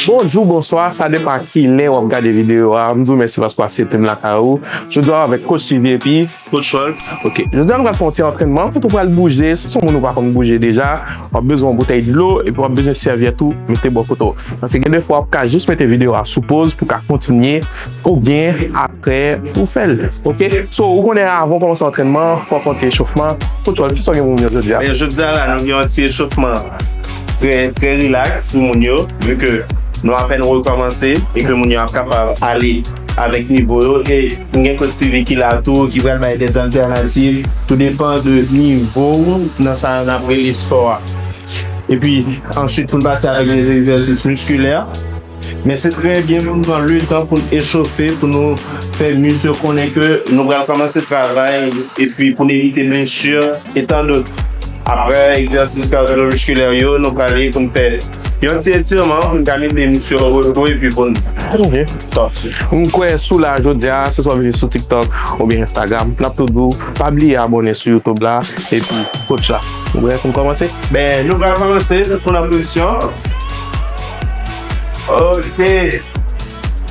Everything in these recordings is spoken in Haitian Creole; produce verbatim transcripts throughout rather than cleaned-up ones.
Bonjou, bonswa, sa depann kilè w ap gade videyo a. M di w mèsi paske w aksepte m lakay ou. Jodi a avèk Coach T V epi Coach Rolf. Ok. Jodi a nou pral fè yon ti antrènman kote w pral bouje. Si w se yon moun ou pa konn bouje deja, w ap bezwen yon boutèy dlo epi w ap bezwen sèvyèt ou mete bò kote w. Paske gen de fwa w ka jis mete videyo a sou poz pou w ka kontinye oubyen apre ou fè l. Ok? So, ou konnen avan w kòmanse antrènman, fò w fè yon ti echofman. Coach Rolf, kisa w gen pou moun yo jodi a? Men jodi a la, nou gen yon ti echofman trè, trè rilaks pou moun yo, vi ke nou apèn rekòmanse e ke moun yo ap kapab ale avèk nivo yo. E nou gen Coach T V ki la tou, ki pral bay de altènativ, tou depann de nivo w nan sa n ap rele spò a. Epi, answit, pou n pase avèk de egzèsis miskilè. Men se trè byen pou nou pran letan pou n echofe, pou nou fè misk yo konnen ke nou pral kòmanse travay, epi pou n evite blesi, e tandòt. Apre egzèsis kardyomiskilè yo, nou prale pou n fè yon ti etireman, pou n ka mete misk yo o repo, epi pou n Ok. Tòf. M kwè si w la jodi a, se swa w vini sou TikTok oubyen Instagram, n ap tou di w, pa bliye abòne sou YouTube la, epi Coach la. Ou prè pou n kòmanse? Ben, nou pral kòmanse pou nan pozisyon. Ok.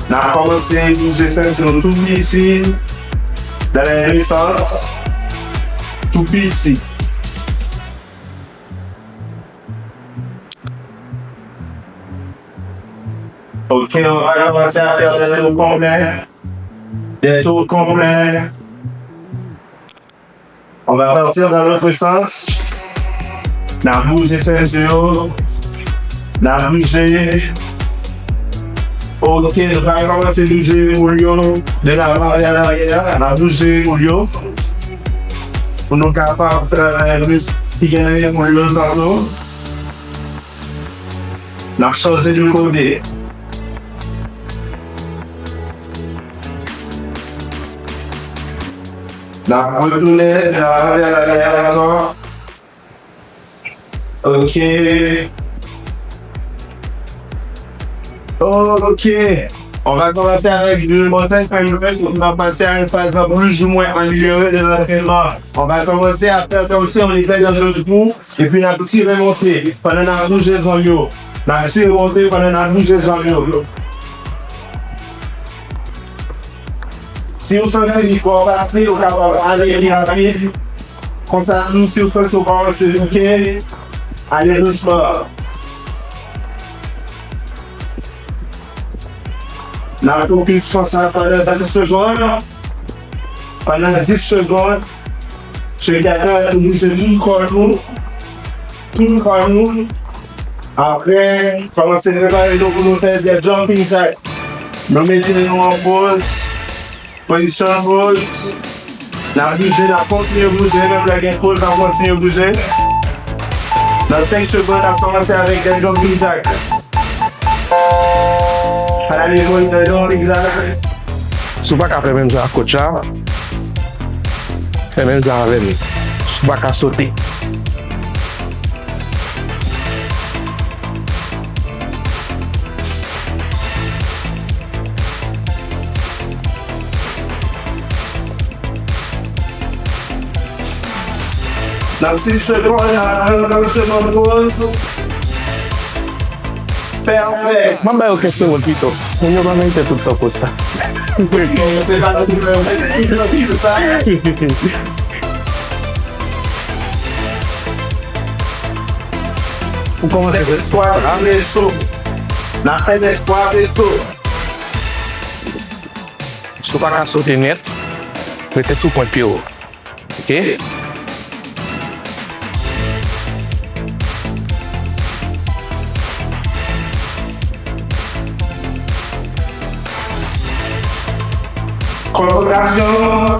N ap kòmanse bouje senti nou tou piti. Dans les deux sens. Tou piti. Ok, on va commencer à faire des tours complets. Des tours complets. On va partir dans l'autre sens. N a bouje senti yo. N a bouje. Ok, nou va kòmanse bouje woul yo de lavan vè laryè. N a bouje woul yo. Pou nou kapab travay plis ki gen woul yo tankou. N ap chanje de kote. N ap retounen nan laryè ankò. Ok. Ok. On va commencer avec du mountain climbers. On va passer à une phase plus ou moins améliorée de l'entraînement. On va commencer à faire comme si on était dans un trou. Epi n ap tire monte pandan n ap bouje zòn yo. N ap tire monte pandan n ap bouje zòn yo. Si w santi li twò fasil, ou kapab ale pi rapid. Konsa tou, si w santi w kòmanse souke, ale dousman. N ap fokis konsa pandan dis segonn. Pandan dis segonn, se gade nou bouje tout kò nou, tout kò nou. Apre, kòmanse prepare nou pou nou fè de jumping jack. Nou mete nou an poz, pozisyon poz. N ap bouje, n ap kontinye bouje, menm lè gen poz, n ap kontinye bouje. Nan senk segonn, n ap kòmanse avèk de jumping jack. Analize mwen nan yon egzak. Si w pa ka fè menm jan ak coach la, fè menm jan avè m. Si w pa ka sote. Nan sis segonn, nan trant segonn poz. Pèfè. M ap bay yo kenz segonn pito. Moun yo pa merite tout tan poz sa. Se pa nan tout tan poz sa. Ou kòmanse fè espwa, veso. N a fè espwa, veso. Si w pa ka sote nèt, rete sou pwent pye w. Ok? Konsantrasyon.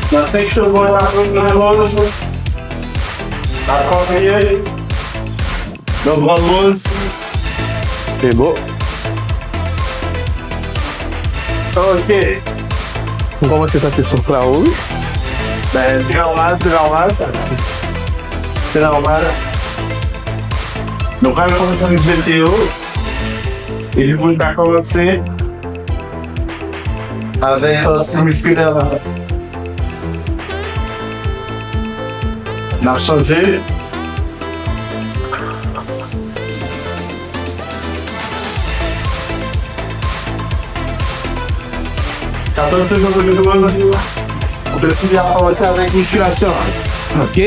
Nan senk segonn, n ap pran poz. N ap kontinye. Nou pran poz. Se bon. Ok. M kòmanse santi souf la, wi. Ben, se nòmal, se nòmal. Se nòmal. Nou pral kòmanse jete yo. Epi pou n ta kòmanse, Avèk fòs miskilè la. N ap chanje. Katòz segonn pou nou kòmanse. Ou deside ap kòmanse avèk miskilasyon. Ok.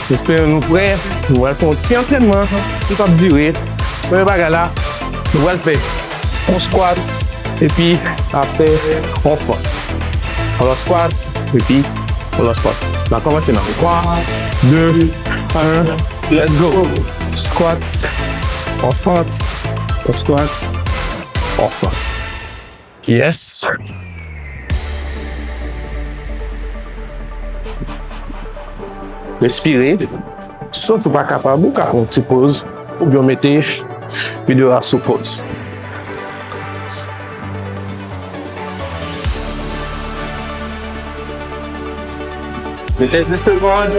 Espere nou prè. Nou pral fè yon ti antrènman ki p ap dire. Premye bagay la, nou pral fè yon squat epi apre yon fant. Yon lòt squat epi yon lòt fant. N a kòmanse nan twa, de, en, let's go. Squat, yon fant, yon squat, yon fant. Yes. Respire. Si w santi w pa kapab, ou ka pran yon ti poz oubyen w mete videyo a sou poz. Mete dis segonn.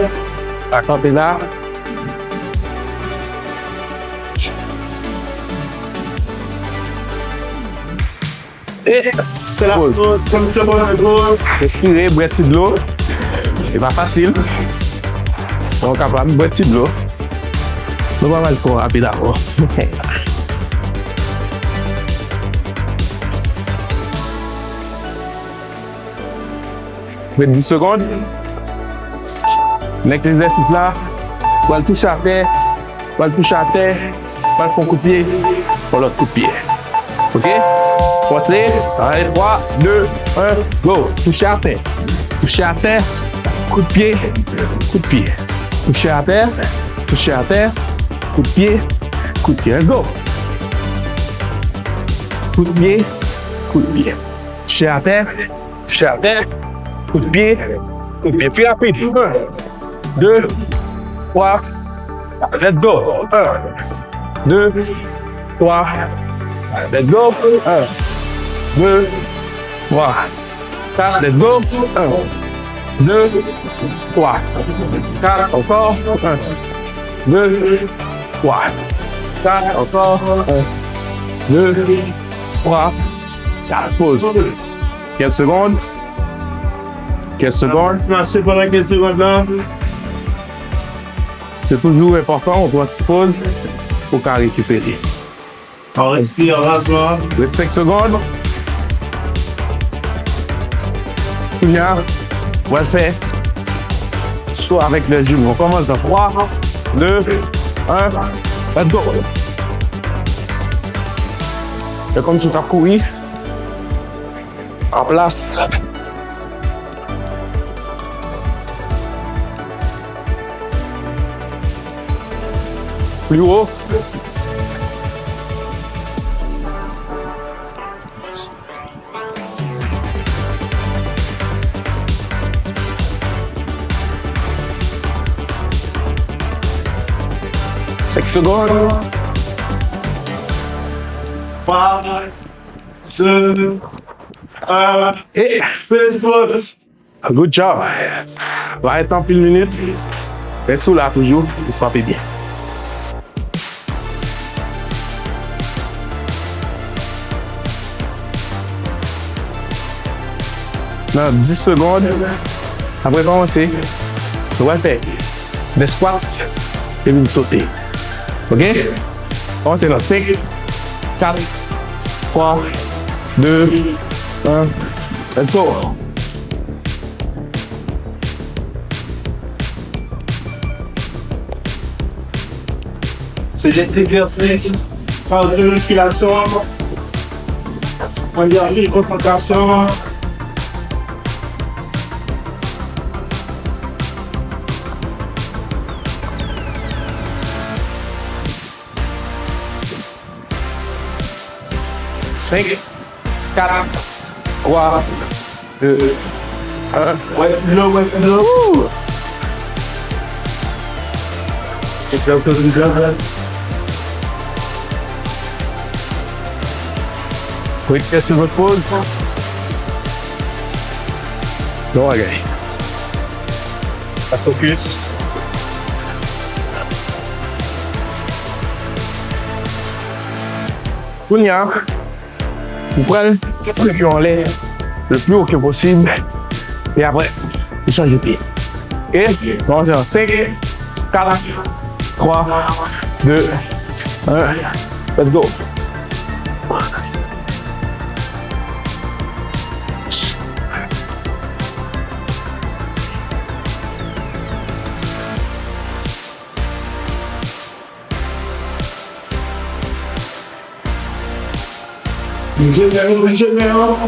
Pa kanpe la. E se la poz. Poz, poz, poz. Respire, bwè ti dlo. Se pa fasil. Bon, w kapab bwè ti dlo. Nou pa pral twò rapid ankò. Ret dis segonn. Nèk egzèsis la. Pral touche atè. Pral touche atè. Pral fè yon kout pye. Yon lòt kout pye. Ok? Kòmanse. Allez, twa, de, en, go. Touche atè. Touche atè. Kout pye. Kout pye. Touche atè. Touche atè. Kout pye. Kout pye. Let's go. Kout pye. Kout pye. Touche atè. Touche atè. Kout pye. Kout pye. Pi rapid. En, de, twa. Let's go. En, de, twa. Let's go. En, de, twa. Kat. Let's go. En, de, twa. Kat. Ankò. En, de, twa. Kat. Ankò. En, de, twa. Kat. Poz. Kenz segonn. Kenz segonn. Mache pandan kenz segonn la. Se toujou enpòtan ou pran ti poz pou w ka rekipere. An respire rapidman. Ret senk segonn. Kounye a, w al fè so avèk lè jimo. Kòmanse nan twa, de, en, let's go. Fè kòmsi w t ap kouri. An plas. Pli wo. Senk segonn. Five, two, one. E finish. Good job. Pa ret anpil minit. Men si w la toujou, ou frape byen. Nan dis segonn, apre kòmanse, nou pral fè de squat epi n sote. Ok? Kòmanse nan senk, kat, twa, de, en. Let's go! Se de egzèsis kardyomiskilasyon. Mande anpil konsantrasyon. Senk, kat, twa, de, en. Bwè ti dlo, bwè ti dlo. Woo! Ret sou lòt poz. Bon bagay. Focus. Kounye a, ou pral tire pye w anlè. le pli wo ke posib. E apre, ou chanje pye. E, nou fè sa. Senk, kat, twa, de, en. Let's go. Ou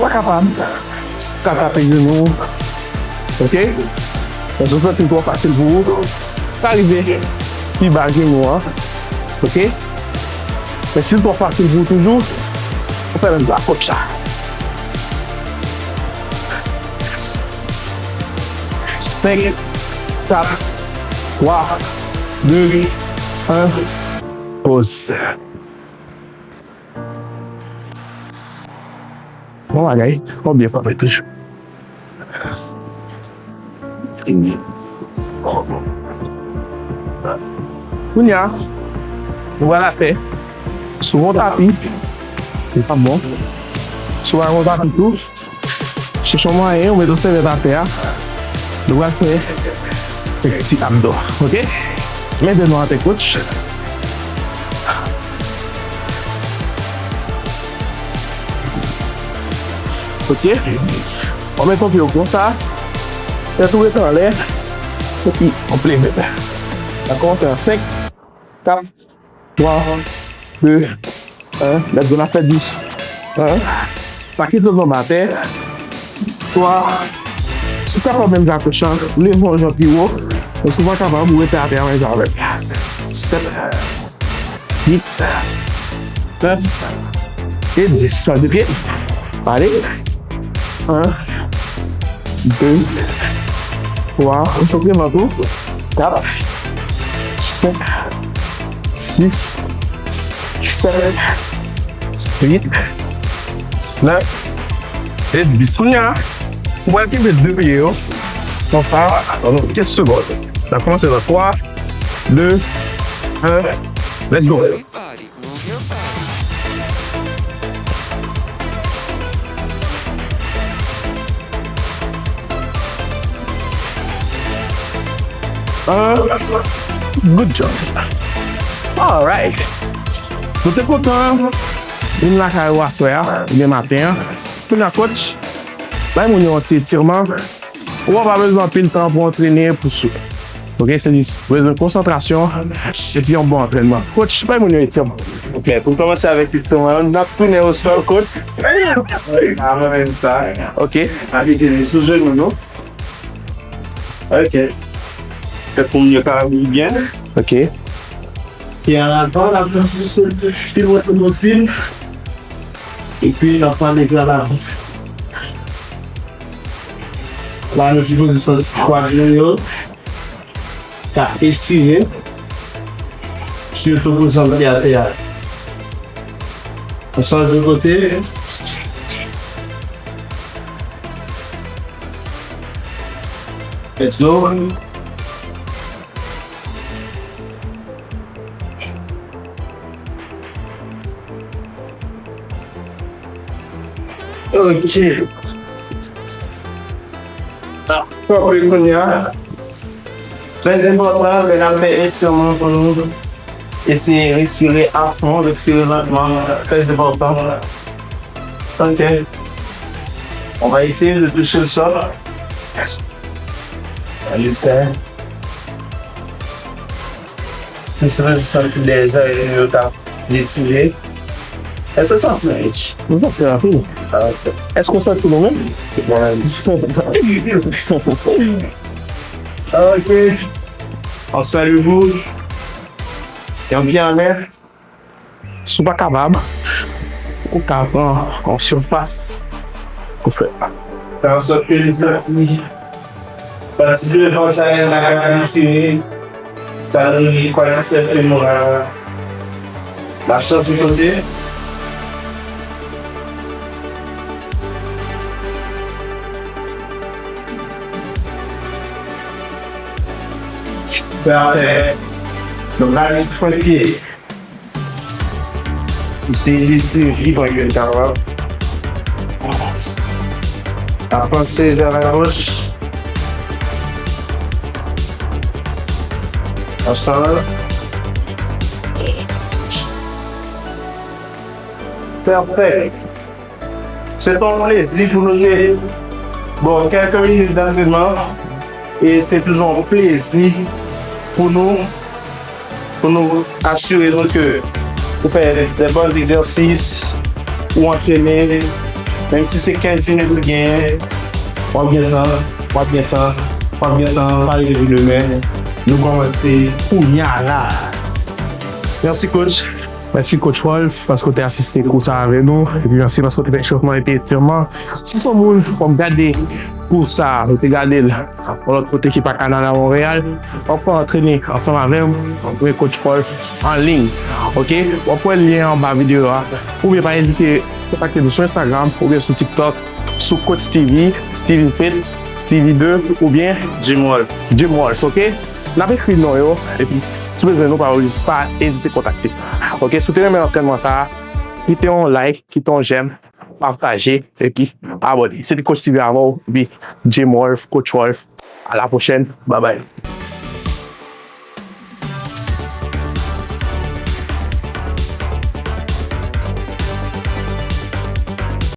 pa kapab. Ou ka tape jenou. Oke? Men si w santi l twò fasil pou ou, ou ka rive pi ba jenou an. Oke? Men si l twò fasil pou ou toujou, ou fè menm sa, kòt sa. Senk, kat, twa, de, en. Poz. Bon bagay, w byen frape toujou. Kounye a, nou pral atè sou yon tapi. Li p ap bon. Si w pa gen yon tapi tou, chèche yon mwayen, ou mete yon sèvyèt atè a. Nou pral fè kèk ti abdo, oke? Mete nou atè, coach. Oke? W ap mete yon pye w konsa. Tèt ou rete anlè. Epi, w ap leve. N ap kòmanse nan senk, kat, twa, de, en. Let's go, n ap fè dis. En. Pa kite w tonbe atè. Swa, si w kapab menm jan ak kòch lan, leve yon jan pi wo. Men si w pa kapab, ou rete atè a menm jan avè m. Sèt, uit, nèf e dis. Chanje pye. Ale. En, de, twa. Ou chanje pye nan tou. Kat, senk, sis, sèt, uit, nèf e dis. Kounye a, ou pral kenbe de pye yo konsa pandan kèk segond. N ap kòmanse nan twa, de, en, let's go. Ah, good job. Alright. Nou te kontan vin lakay ou aswè a, oubyen maten an. Kounye a, coach, bay moun yo yon ti etirman. Ou pa bezwen anpil tan pou antrene pou sou. Oke, se jis bezwen konsantrasyon epi yon bon antrènman. Coach, bay moun yo etirman. Ok, pou n kòmanse avèk etirman yo, n ap tounen osòl, coach. An menm sa. Ok. N ap etirman sou jenou nou. Ok. Fè pou moun yo ka wè byen. Ok. Pye a ladan, n ap fè pi lwen ke posib. Epi n ap pale de la. La nou sipoze santi kwadri nou yo ka etire. Sitou pou zanmi atè a. N chanje kote. Let's go. Ok. Kanpe kounye a. Trè enpòtan, lè n ap fè etirman pou nou eseye respire a fon, respire lantman, trè enpòtan. Ok. On va essayer de toucher le sol. Allez, ça. Misye santi deja yo t ap detire. Èske w santi l, Rich? Mwen santi l anpil. Ah, ok. Èske w santi l ou menm? Mwen menm. Ah, ok. On salue vous. Yon byen anlè. Si w pa kapab, ou ka pran yon sifas pou fè sa. Fè ansòt ke nou santi pati devan sa a ka etire, sa nou rele quadriceps femoral la. N ap chanje kote. Pafè. Nou rale pwen pye. Eseye retire pi pran ke n kapab. Avanse vè lagoch. Ansanm. Pèfè. Se t on plezi pou nou te ba w kèlke minit dantrenman. E se toujou yon plezi pou nou, pou nou asire nou ke ou fè de bon egzèsis, ou antrene, menm si se kenz minit ou genyen, w ap gen tan, w ap gen tan, w ap gen tan, pa rete pou demen. Nou kòmanse kounya la. Mèsi, coach. Mèsi, coach Wolf, paske w te asiste kou sa avè nou. Epi mèsi paske w te fè echofman epi etirman. Si se yon moun w ap gade kou sa, ou te gade l yon lòt kote ki pa Kanada, Monreyal, w ap antrene ansanm avè m, oubyen coach Wolf an liy. Oke? W ap wè lyen anba videyo a. Oubyen pa ezite kontakte nou sou Instagram oubyen sou TikTok, sou Coach T V, Steven Fit, Stevie de, oubyen Jim Wolf. Jim Wolf, oke? N ap ekri non yo, epi si w bezwen nou, pa oblije, pa ezite kontakte. Oke, si w te renmen antrènman sa a, kite yon like, kite yon j'aime, pataje, epi abòne. Se te Coach T V avè w, epi Jim Wolf, Coach Wolf. A la pwochèn. Babay.